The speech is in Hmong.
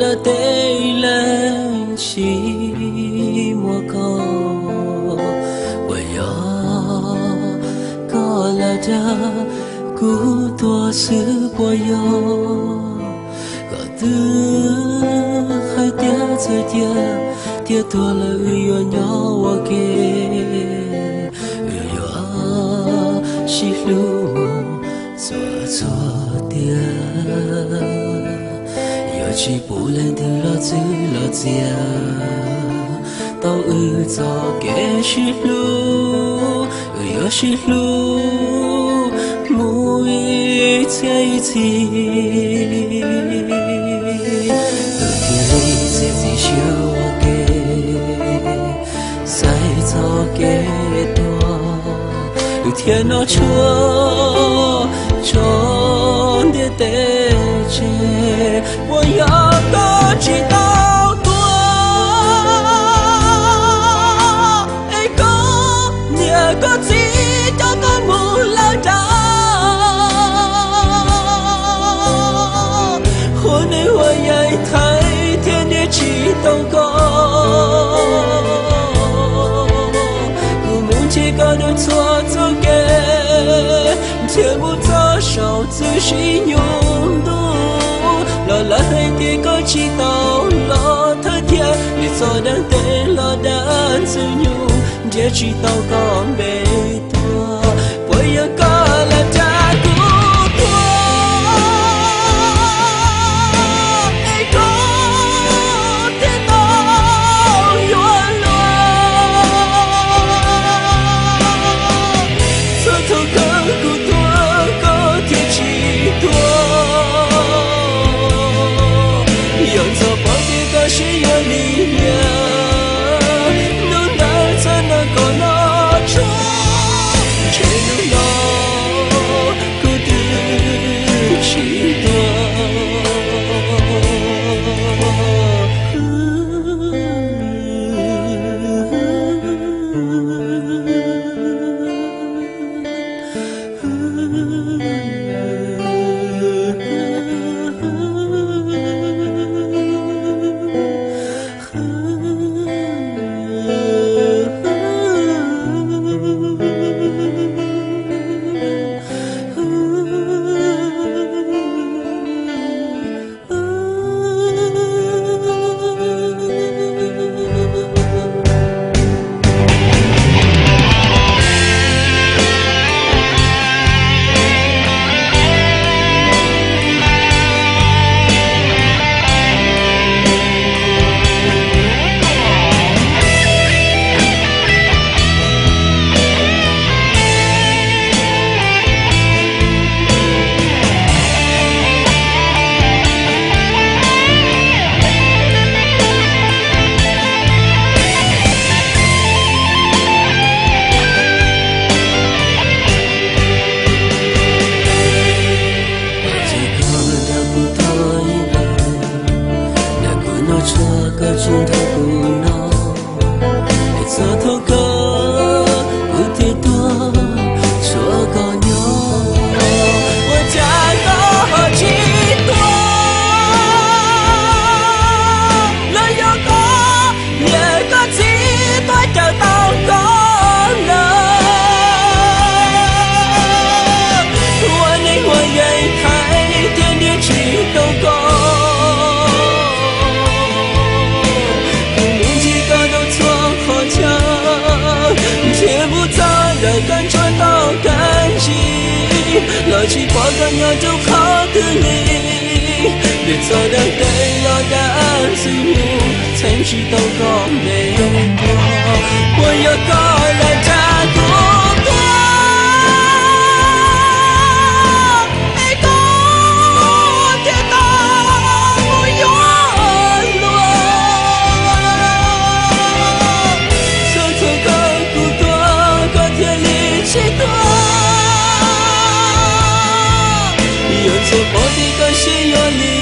Tej leej tsis muaj koj, puas yog koj lam dag kuv tuag xwb puas yog? Koj twb hais tias txawm tiag tiag tuag lawm wb yuav nyob ua ke, wb yuav sib hlub txhua txhua tiam. Yuav tsis pub leej twg los txwv los txiav tau wb txoj kev sib hlub, wb yuav sib hlub mus ib txhiab ib txhis. Wb thiaj li txiav txim siab ua ke, xaiv txoj kev tuag, wb thiaj noj tshuaj tso ntiaj teb tseg. Puas yog koj tsis tau tuag, es koj niam koj txiv coj koj mus lawm nram ua neej ua yaig thaiv thiab niaj tsis tau koj. Kuv mus ntsib koj rau txhua txoj kev, nrhiav mus txog saum txwm sib nyoog ntuj, los lawv hais tias koj tsis tau los thawj thiab, vim txoj dab teb los dab ntxwg nyoog nrhiav tsis tau koj npe tuag. Puas yog koj lam dag kuv tuag, es koj thiaj tau yuav luag? Txog thaum kawg kuv tuag koj thiaj tsis tuag. Yog txoj pov tias koj sib yuav li niam, hnub ntawd txog no koj noj tshuaj, ntshe hnub no kuv twb tsis tuag. Tsis koj dag kuv tuag ib leeg, dag kuv noj tshuaj koj tsis nrog kuv noj, es txog thaum kawg kuv thiaj tuag tshuav koj nyob. Ua cas koj ho tsis tuag? Los yog koj niam koj txiv tuaj cawm tau koj lawm, ua neej ua yaig thaiv thiab niaj tsis tau koj. Kuv mus ntsib koj rau txhua qhov chaw, nrhiav mus txog ntawm koj ntsuag tau kab ntsig, los tsis pom koj nyob rau qhov twg li. Vim txoj dab teb los dab ntxwg nyoog txheeb tsis tau koj npe tuag. Puas yog koj lam dag kuv tuag, es koj thiaj tau mus yuav luag? Txog thaum kawg kuv tuag koj thiaj li tsis tuag. Yog txoj pov tias koj sib yuav li